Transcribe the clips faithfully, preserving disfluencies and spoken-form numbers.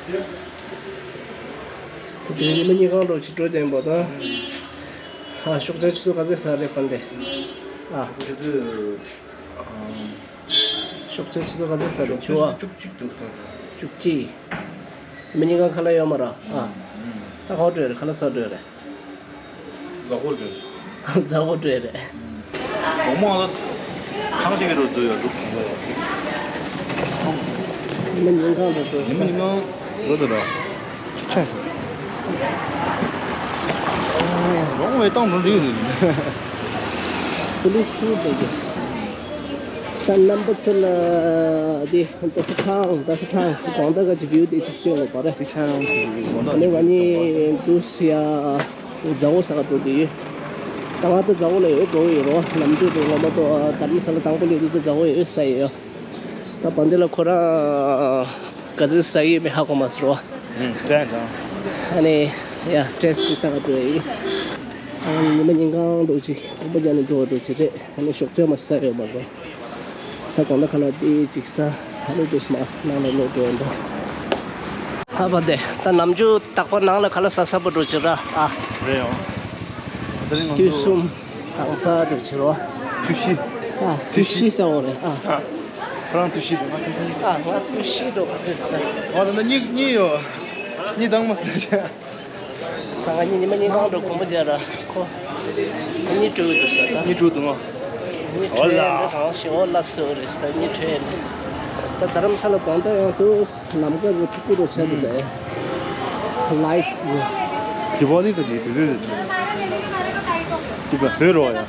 དེ་ཉི་མ་གཉིས་གང་འགྲོ་ཅིག་འགྲོ་བསྡད་པ་དང་། ཨ། ཤོག་བྱ་ཆུ་ཚོད་ག་ཚོད་ཟ་རེད་པ་འདི། ཨ། ཤོག་བྱ་ཆུ་ཚོད་ག་ཚོད་ཟ་རེད་ཆུ་བ། བཅུ་གཅིག་འདུག་ཟ། བཅུ་གཅིག་ཉི་མ་གཉིས་གང་ཁ་ལག་ཡོད་མ་རེད། ཨ། ད་ག་པར་འགྲོ་ཡ་རེད། ཁ་ལག་ཟ་འགྲོ་ཡ་རེད། ཛ་གོ་འགྲོ། ཛ་གོ་འགྲོ་ཡ་རེད། གོང་མ་ལ་ཐང་ཞིག་རུ་འདུག་ཡ་འདུག་ཉི་མ་ཉིན་གང་འགྲོ་འགྲོ། ཉི་མ་ཉིན་གང་འགྲོ་འདུག་ར། ཆ་ས། རོང་བའི་ཏང་འགྲོ་འདུག་ཡོད་ནི། པུ་ལིས་ཕུ་འགྲོ་རྒྱུ། ད་རྣམ་པ་ཚོ་ལ་དེ་རྡ་ས་ཁྲང་རྡ་ས་ཁྲང་དགོང་དག་ག་ཅིག་བིའུ་དེ་ཅིག་སྟོན་དགོས་པ་རེད། དེ་ཁྲང་དགོང་དག་ཨ་ནི་ང་གཉིས་འདུག་སེ་ཡ། ཛ་འོ་ཟ་ག་འགྲོ་གི་ཡོད། ད་ང་ད་ཛ་འོ་ལ་ཡོད་འགྲོ་ཡོད་རོ། ནམ་རྒྱུན་དུ་ངོ་མ་ཏོ་དྷ་རམ་ས་ལ་དང་པོ་ལས་དུ་ད་ཛ་འོ་ཡོད་ཟ་ཡི་ཡོད། ད་བར་འདི་ལ་ཁོ་རང་ག་ཚོད་ཟ་ཡི་མི་ཧ་གོ་མ་སོང་རོ། ཨུམ། དྲན་དང་། ཨ་ནི་ཡ་ཊེ་སི་ཊི་ཅིག་བཏང་འགྲོ་ཡི། ཨ་ནི་ཉི་མ་ཉིན་གང་འགྲོ་ཅིག་གོམ་པ་རྒྱག་ནས་འགྲོ་འགྲོ་ཅིག་རེད། ཨ་ནི་ཞོགས་ཇ་མ་ཟ་ཡོད་མ་རོ། ད་གང་ལྟར་ཁ་ལག་དེ་ཅིག་ཟ། ཧ་ལས་དུས་མ་ནང་ལ་ལོག་འགྲོ་ཡོད་འདུག་ཧ་བ་དེ་ད་ནམ་རྒྱུན་རྟག་པར་ནང་ལ་ཁ་ལག་ཟ་ཟ་བ་འགྲོ་ཅིག་ར། ཨ། རེད་ཡོང་། དེ་རིང་ང་དུས་ཚོ་གསུམ་གང་ཟ་འགྲོ་ཅིག་རོ། ཐུག་ཤི། ཨ། ཐུག་ཤི་ཟ་འོ་རེད། ཨ། ཨ། ཁོ་རང་ཐུག་ཤི་འདུག་ང་ཐུག་ཤི། ཨ། ང་ཐུག་ཤི་འགྲོ་ག་ཚོད་འདུག་ང་ད་ལྟ་གཉིད་གཉིད་ཡོད། གཉིད་དྭངས་མ་ཟ་བྱ། ད་ང་གཉིས་ཉི་མ་གཉིས་གང་འགྲོ་གོམ་པ་རྒྱག་ར་ཁོ། གཉིད་བྲོ་གི་འདུག་ཟེར་ད། གཉིད་བྲོ་འདུག་ང་། གཉིད་བྲོ་ཡ་འདི་གང་ཞིག་འོ་ལ་སོ་རེད་ད་གཉིད་བྲོ་ཡ་འདི། ད་རྡ་རམ་ས་ལ་དགོང་དག་ཡང་དུ་ལམ་ཀ་ཚོ་འཁྲུག་པོ་རུ་ཆགས་འདུག་ད། ལའིཊ་ཚོ། དི་ཝ་ལི་ད་དི་དི་རི་རེད། དི་བ་ཧེ་རོ་ཡ།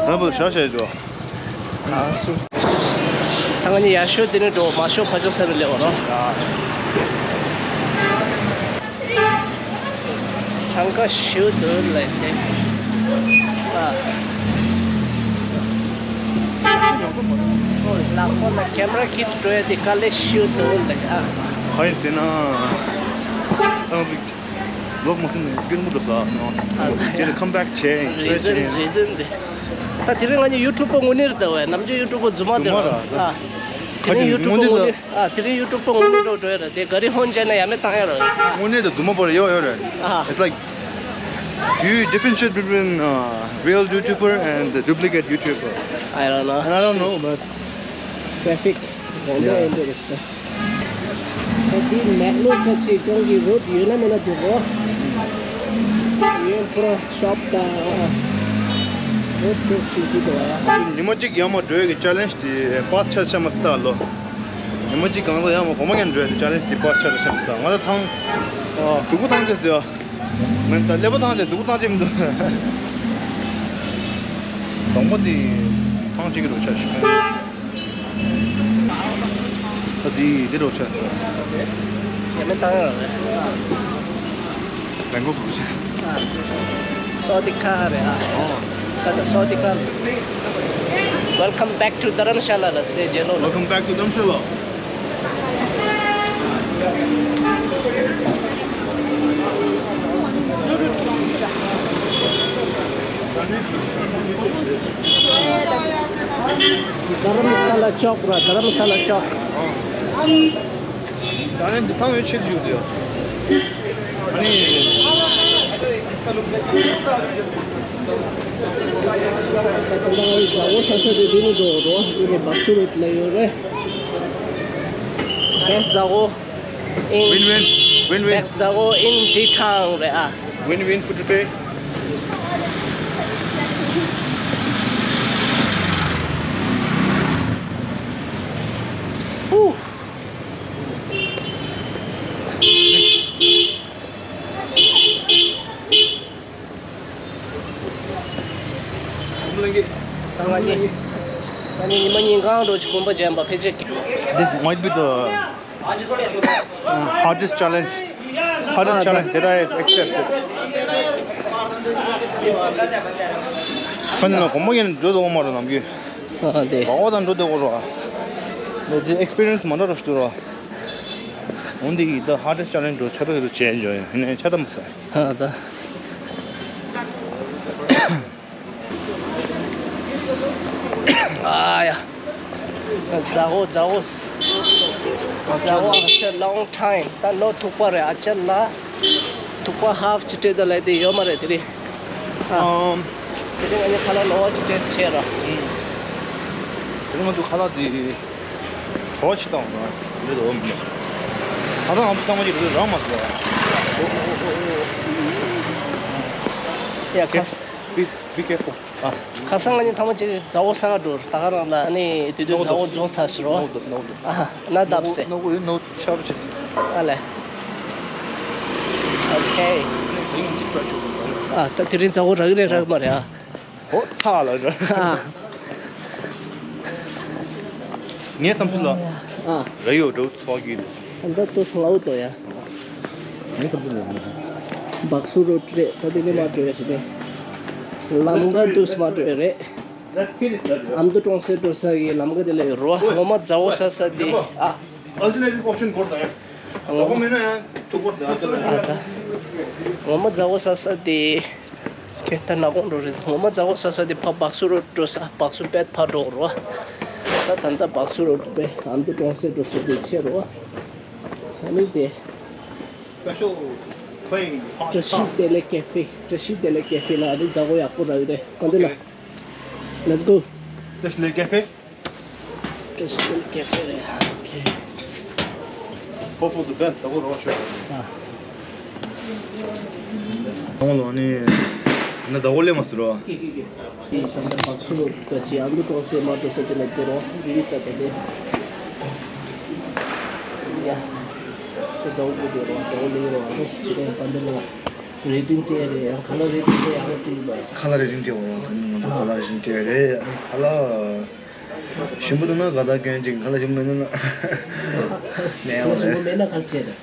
ད་བུ་ཤ་ཤ་ཡ་ཇོ། ད་ང་གཉིས་ཡར་ཤོད་དེ་ནས་འགྲོ། མར་ཤོད་ཕར་ཕྱོགས་ས་རུ་སླེབས་འོང་རོགས། འཚང་ཁ་ཞུ་འདུག་ལ་དེ། ཨ། ལག་པ་ལ་ཁེ་མ་ར་འཁྱེར་འགྲོ་ཡ་དེ་དཀའ་ལས་ཞུ་འདུག་ལ། ཨ། ཧ་ཡིན་དེ་ན། ཏང་ཙིག་ལོག་མ་ཟིན་ནས་སྐྱུར་མོ་འགྲོ་ས་ནང་། དེ་ནས་ཁམ་བེག་བྱས། རེ་ཛིན་རེ་ཛིན་དེ། ད་དེ་རིང་ང་གཉིས་ཡུ་ཊུབ་པ་དངོས་གནས་རེད་ད་བས། ནམ་རྒྱུན་ཡུ་ཊུབ་པ་རྫུན་མ་དེ་རེད། ཨ། དེ་རིང་ཡུ་ཊུབ་པ་དངོས་གནས། ཨ། དེ་རིང་ཡུ་ཊུབ་པ་དངོས་གནས་འགྲོ་འགྲོ་ཡ་རེད་དེ། ག་རེ་ཧོན་བྱས་ན་ཡ་མེད་བཏང་ཡ་རེད། དངོས་གནས་དང་རྫུན་མ་བར་ཡོད་ཡོད་རེད། ཨ། It's like, do you differentiate between uh, real YouTuber and the duplicate YouTuber? I don't know. And I don't know, but traffic. དགོང་དག་ཡིན་འདྲ་རེད་ཤག་ད་འདི་མེག་ལོ་ཁ་ཆེ་གང་གི་རོ་ཌི་ཡོད་ན་མེད་ན་དེ་རོ། ཡོད་པོ་ར་ཤོབ་དང་རོ་ཌི་ཁོ་ཆུང་ཆུང་དང་། ཉི་མ་གཅིག་ཡར་མར་འགྲོ་ཡ་གི་ཅེ་ལེན་ཇི་དེ་པཱ་སི་ཆ་ཆ་མ་སྟག་ལོ། ཉི་མ་གཅིག་གང་ལ་ཡར་མར་གོ་མ་ངན་འགྲོ་ཡ་གི་ཅེ་ལེན་ཇི་དེ་པཱ་སི་ཆ་ཆ་མ་སྟག་ང་ལ་ཐང་། སྡུག་པོ་ཐང་ཆད་ཟེར། ང་ད་ཀླད་པ་ཐང་ཆད་སྡུག་པོ་ཐང་ཆད་མི་འདུག་གདོང་པ་དེ་ཐང་ཆད་ཀྱི་རོ་ཆ་ཞིག་ད་དེ་འདི་འདྲ་བྱས། ཡ་མེད་བཏང་ཡོད་རེད། བེང་ཀོག་གི་ཆེ། སོ་ཏི་ཁ་རེད་ཨ། ད་ད་སོ་ཏི་ཁ། Welcome back to Dharamshala ལ་སི་ལེ་ཇེ་ལོ། Welcome back to Dharamshala. དྷ་རམ་ས་ལ་ཅོག་ར། དྷ་རམ་ས་ལ་ཅོག་ད་ནི་འདི་ཐང་ཡོད་ཆེད་ཡོད་དེ། ཨ་ནི། ད་ལྟ་ང་ཚོ་ཟ་འོ་ཟ་ས་དེ་འདི་ནས་འགྲོ་འགྲོ། འདི་ནས་བག་སུ་རུ་ལ་ཡོད་རེད། Best ཟ་འོ། Win win, win win. Best ཟ་འོ་in Dithang རེད་ཨ། Win win for today. Woo. ད་ང་གཉིས། ད་ནི་ཉི་མ་གཉིས་གང་འགྲོ་ཆུ་དགོན་པ་འཇམ་པ་ཕལ་ཆེར། This might be the hardest challenge. Hardest challenge that I have accepted. ཁ་ནས་ན་གོམ་པ་ཡིན་འགྲོ་དོ་མ་རོ་ནམ་རྒྱུན། ཨ་དེ། བ་འོ་དང་འགྲོ་དེ་གོ་རོ། འདི་ཨེག་སི་པི་རི་ཡན་སི་མ་འདྲ་རོ་ཞུ་རོ། འོན་ཏེ་the hardest challenge འགྲོ་ཆ་རོ་ཆ་རོ་བྱས་འཇོ་ཡིན་ནས་ཆ་ད་མ་ས། ཨ་ད། ཨ་ཡ། ཛ་འོ་ཛ་འོ། After a long time. ད་ལོ་ཐུག་པ་རེད། ཨ་ཅག་ལ་ཐུག་པ་ཧབ་ཅིག་སྤྲད་ད་ལབ་དེ་ཡོད་མ་རེད་དེ་རིང་། ཨ། ཨམ། དེ་རིང་ང་གཉིས་ཁ་ལག་ལོ་བ་ཅིག་སྤྲད་བྱས་ར། དེ་རིང་ང་ཚོ་ཁ་ལག་དེ་བྲོ་བ་ཆེ་བཏང་བ་རེད་འདུག་མི། ཁ་ལག་ང་ཚོ་ཚང་མ་ཅིག་རེད་རང་མ་སོང་། ཡ་ཁ་ས། Be, be careful. ཨ། ཁ་སང་ང་གཉིས་ཐེངས་མ་གཅིག་མཛའ་བོ་ས་ག་འགྲོ་ར། ད་ག་རང་ལ་ཨ་ནི་དུས་དུས་མཛའ་བོ་རྫོགས་ཚར་ཟེར་རོ། No, no, no. ཨ་ན་བརྡབ་སེ། No, no, no, no, ཆར་ཆེ། ཨ་ལེ། Okay. ཨ་ད་དེ་རིང་མཛའ་བོ་རག་གི་རེད་རག་གི་མ་རེད་ཨ། ཧོ་ཚ་ལ་ར། ཨ། ངའི་བསམ་ཚུལ་ལ། ཨ། ར་ཡོད་འགྲོ་ཚོགས་ཀྱི། ད་ལྟ་ལྟོས་ལའོ་ལྟོས་ཡ། ངའི་བསམ་ཚུལ་ལ། སྦག་སུ་རོ་ཊི་རེད། ད་དེ་ནས་མར་འགྲོ་ཡ་ཞིག་དེ། ལམ་ཁ་དུས་མར་འགྲོ་ཡ་རེད། ཨ་མདོ་གྲོང་གསེབ་འགྲོ་ས་གི་ལམ་ཁ་དེ་ལ་ཡོད་རོ། ངོ་མ་མཛའ་བོ་ས་ས་དེ། ཨ། Alternative option བོར་དང་། ངོ་མ་མེད་ན་ཡང་ཐུག་པར་དང་ཨ་ད། ངོ་མ་མཛའ་བོ་ས་ས་དེ། ཁྱེད་ད་ནག་གོང་འགྲོ་རེད། ངོ་མ་མཛའ་བོ་ས་ས་དེ་ཕ་སྦག་སུ་རོ་ཊི་འགྲོ་ས། སྦག་སུ་བེད་ཕ་འགྲོ་རོ། ད་ད་ལྟ་སྦག་སུ་རོ་ཊི་བེད་ཨ་མདོ་གྲོང་གསེབ་འགྲོ་ས་དེ་ཆེ་རོ། ཨ་ནི་དེ། Special train hot བཀྲ་ཤིས་བདེ་ལེགས་ཀེ་ཧྥེ། བཀྲ་ཤིས་བདེ་ལེགས་ཀེ་ཧྥེ་ལ་ཨ་ནི་མཛའ་བོ་ཡག་པོ་རག་གི་རེད། གང་འདི་ལ། Let's go. བཀྲ་ཤིས་བདེ་ལེགས་ཀེ་ཧྥེ། བཀྲ་ཤིས་བདེ་ལེགས་ཀེ་ཧྥེ་རེད། Okay. Hope for the best. ད་གོ་རོགས་ཤོག་ཨ། ཁོང་ལོ་ནི་ན་ཟླ་འོ་ལེ་མ་སུ་རོ། ཀེ་ཀེ་ཀེ། ད་ལྟ་སྦག་སུ་རོ་ཊི་ཨ་མདོ་གྲོང་གསེབ་མར་འགྲོ་ས་དེ་ལ་སྐྱོར་རོ། འདི་ཡི་ད་ལྟ་དེ། ཡ། ད་ཟླ་འོ་དགོས་དེ་རོ། ཟླ་འོ་ལེ་རོ། ཨ་ནི་ཞིག་རེད་པ་འདི་ལ། རེ་ཊིང་སྤྲད་རེད། ཡང་ཁ་ལག་རེ་ཊིང་སྤྲད་ཡག་པོ་སྤྲད་ཡོད་པ། ཁ་ལག་རེ་ཊིང་སྤྲད་འོ་རོ། ད་ནི་ང་ཚོ་ཁ་ལག་རེ་ཊིང་སྤྲད་རེད། ཨ་ནི་ཁ་ལག་ཞིམ་པོ་འདུག་ན་དགའ་ཐག་སྐྱོན་ཅིག་ཁ་ལག་ཞིམ་པོ་མེད་ན་མེད་ཁ་ལག་ཞིམ་པོ་མེད་ན་ག་རེ་བྱེད་རེད།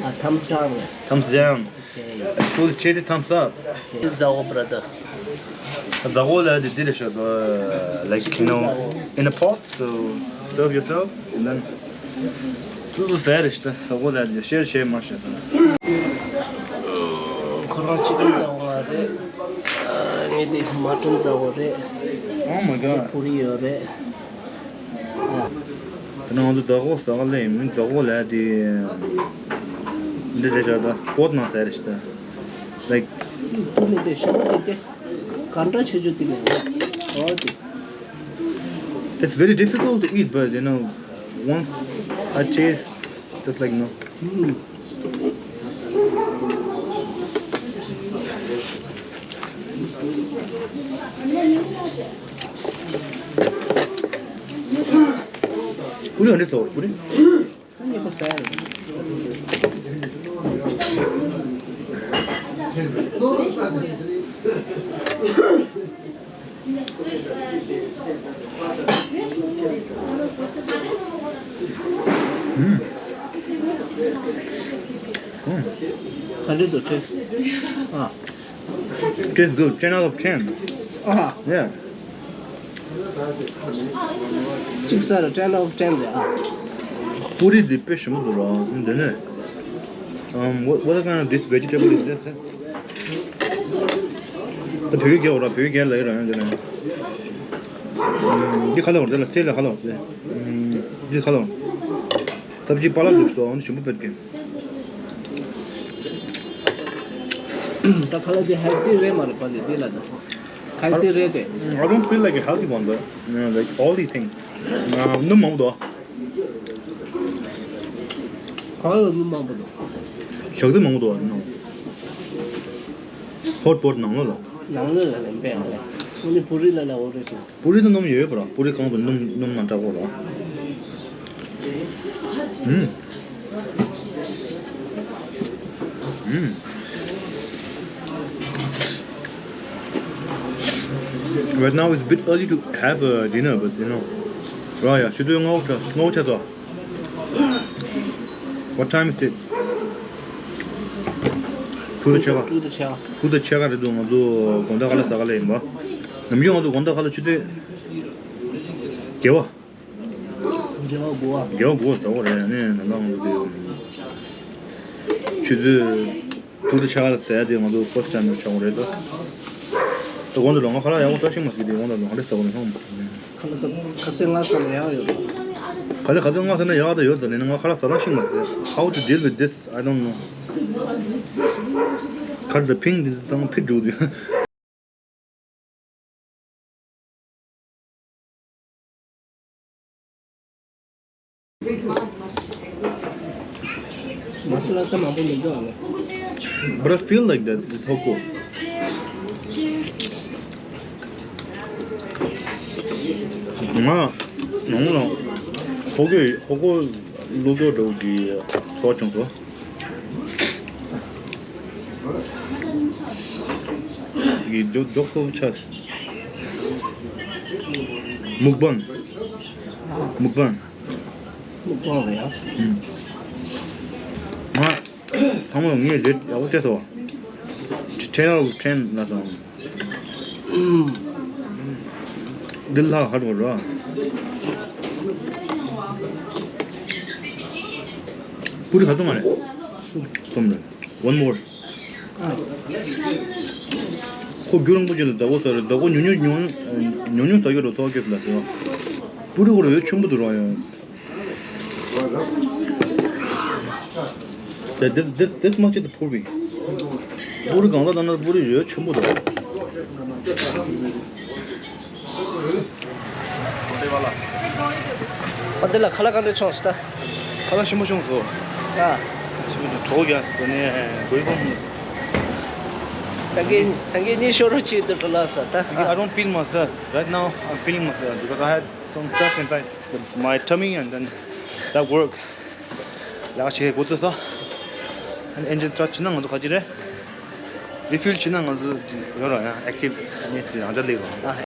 ཨ། Thumbs down. Thumbs down. Okay. Food ཆེ་དེ་thumbs up. Okay. མཛའ་བོ་brother. མཛའ་བོ་ལ་དེ་འདི་རེད་ཤག Like, you know, in a pot, so serve yourself and then སོ་སོ་ཟས་རེད་ཤག་མཛའ་བོ་ལ་དེ་ཤེར་བྱེད་མ་ཤེས་དང་། ཁོ་རང་ཅི་ཀན་མཛའ་བོ་ང་རེད། ངས་དེ་མ་ཊན་མཛའ་བོ་རེད། Oh my god. ཕུ་རི་ཡོད་རེད། དེ་ནང་དུ་ཟླ་གོ་ཟ་ག་ལེ་མི་ཟླ་གོ་ལ་དེ་འདི་རེད་ཤག་ད་པོད་ནང་ཟས་རེད་ཤག Like, དེ་ནི་དེ་ཤ་བ་དེ་དེ་ག་འདྲ་ཆེ་ཆུ་དེ་ནི་ཨོ་དེ། It's very difficult to eat, but you know, once I taste, it's like, no. ཕུ་རི་ཨ་འདྲ་ཚོ་ཕུ་རི། ག་འདྲ་འདུག taste? ཨ། Taste good, ten out of ten. ཨ། Yeah. གཅིག་ཟ་ར་ten out of ten རེད་ཨ། ཕུ་རི་འདི་དཔེ་ཞིམ་པོ་འདུག་ར། འདི་ནས། Um, what, what kind of this vegetable is this? ད་བོད་སྐད་རྒྱག་ར། བོད་སྐད་ལ་ཡོད་ར་ཡང་འདི་ནས། འདི་ཁ་ལོ་འདི་ལ་ཚེ་ལ་ཁ་ལོ་འདི། འདི་ཁ་ལོ། ད་བྱི་པ་ལ་འདུག་ཏོ་འདི་ཞིམ་པོ་བེད་ཀྱི། ད་ཁ་ལག་དེ་ཧེལ་ཐི་རེད་མ་རེད་པ། འདི་འདི་ལ་ད་ཧེལ་ཐི་རེད་དེ། I don't feel like a healthy one, but, you know, like, all these things. ང་སྣུམ་མང་པོ་འདུག་ཁ་ལག་ལ་སྣུམ་མང་པོ་འདུག་ཞག་དུ་མང་པོ་འདུག་ཨ་ནི་ཧོཊ་པོཊ་ནང་ལོགས་ལ། ནང་ལོགས་ལ་ལེན་པས་ཨ་ལེ། ཨ་ནི་ཕུ་རི་ལ་ལ་འོ་རེད་ཤག་ཕུ་རི་དུ་སྣུམ་ཡོད་པ་ར། ཕུ་རི་གང་དུ་སྣུམ་སྣུམ་མ་དྲག་པོ་ར། ཨུམ། ཨུམ། Right now it's a bit early to have a dinner, but you know, ར་ཡ་ཕྱི་དུས་སྔ་པོ་ཆགས་སྔ་པོ་ཆགས་སོང་། What time is it? དྲུག་དང་ཕྱེད་ཀ། དྲུག་དང་ཕྱེད་ཀ། དྲུག་དང་ཕྱེད་ཀ་རེད་འདུག་ང་ཚོ་དགོང་དག་ཁ་ལག་ཟ་ག་སླེབས་ཡིན་པ། ནམ་རྒྱུན་ང་ཚོ་དགོང་དག་ཁ་ལག་ཆུ་ཚོད་བརྒྱད་པ། བརྒྱད་པ་དགུ་པ། བརྒྱད་པ་དགུ་པ་ཟ་གི་རེད། ཨ་ནི་ནམ་ལངས་ང་ཚོ་དེ་ཆུ་ཚོད་དྲུག་དང་ཕྱེད་ཀ་ལ་ཟ་ཡ་དེ་ང་ཚོ་first time ཆགས་ཀྱི་རེད་ད། ད་དགོང་དག་ལ་ང་ཁ་ལག་ཡག་པོ་ཟ་ཤེས་མ་སོང་གི། དེ་དགོང་དག་ལ་ང་རེ་ཟ་གི་རེད་ཧོམ། ཁ་ལག་ཁ་ཚན་ང་ཟ་ལ་ཡག་ཡོད། ཁ་ ཨ་ལེ་ག་ཚོད་སྔ་ས་ན་ཡག་ད་ཡོད་ད་ནི་ང་ཁ་ལག་ཟ་རང་ཤི་མ་རེད། How to deal with this? I don't know. ཁར་ད་ཕིང་འདི་ཚང་ཕི་འགྲོ་དུས། མ་སུ་ལ་ད་མང་པོ་མི་འགྲོ་ཨ་ལེ། But I feel like that with ཧོ་ཀོ། ང་ནང་ལ་ཧོ་ཀོ་ཧོ་ཀོ་ལུག་ཏོ་འདྲ་བོ་གི་ཚོགས་བྱུང་སོ། གི་རྡོག་རྡོག་པོ་ཆགས། མུག་བང་། མུག་བང་། མུག་བང་རེད་ཡ། ཨུམ། ང་ཚང་མ་ངས་རེད་ཡག་པོ་བལྟས་སོང་། Ten out of ten ལ་སོང་། ཨུམ། འདི་ལྷག་ཧར་བ་ར། པུ་རི་ག་ཚོད་མ་རེད། གསུམ་རེད། One more. ཁོ་རྒྱུ་རིང་པོ་ཅིག་ལ་བདག་པོ་ཟེར་རེད། བདག་པོ་ཉུང་ཉུང་ཉུང་ཉུང་ཉུང་ཉུང་ཉུང་ཟ་རྒྱུ་རེད། ཐོག་སྐྱེས་ལ་ཟེར་བ། པུ་རི་ཁོ་ར་ཡོད་ཆེན་པོ་འདུག་ར་ཡང་། This, this, this much is the པུ་རི། པུ་རི་གང་ལ་ད་ན་པུ་རི་ཡོད་ཆེན་པོ་འདུག་ཨ་དེ་ལ་ཁ་ལག་ག་འདྲ་བྱུང་སོང་ད། ཁ་ལག་ཞིམ་པོ་བྱུང་སོང་། ཨ། ཞིམ་པོ་བྱུང་། གྲོགས་རྒྱག་ཟེར་ནས་གོས་གོམ། ད་གིན་ད་གིན་ནི་ཤོ་རོ་ཆེ་འདུག་ལ་ས་ད། I don't feel myself. Right now, I'm feeling myself because I had some stuff inside the, my tummy and then that work. ལག་ཆེ་གོ་ཏུ་ས། Engine start བྱས་ན་ང་ཚོ་ག་ཅི་རེད། Refuel བྱས་ན་ང་ཚོ་རོ་རོ་ཡང་active་ནས་རང་འཇགས་ལེགས་རོ།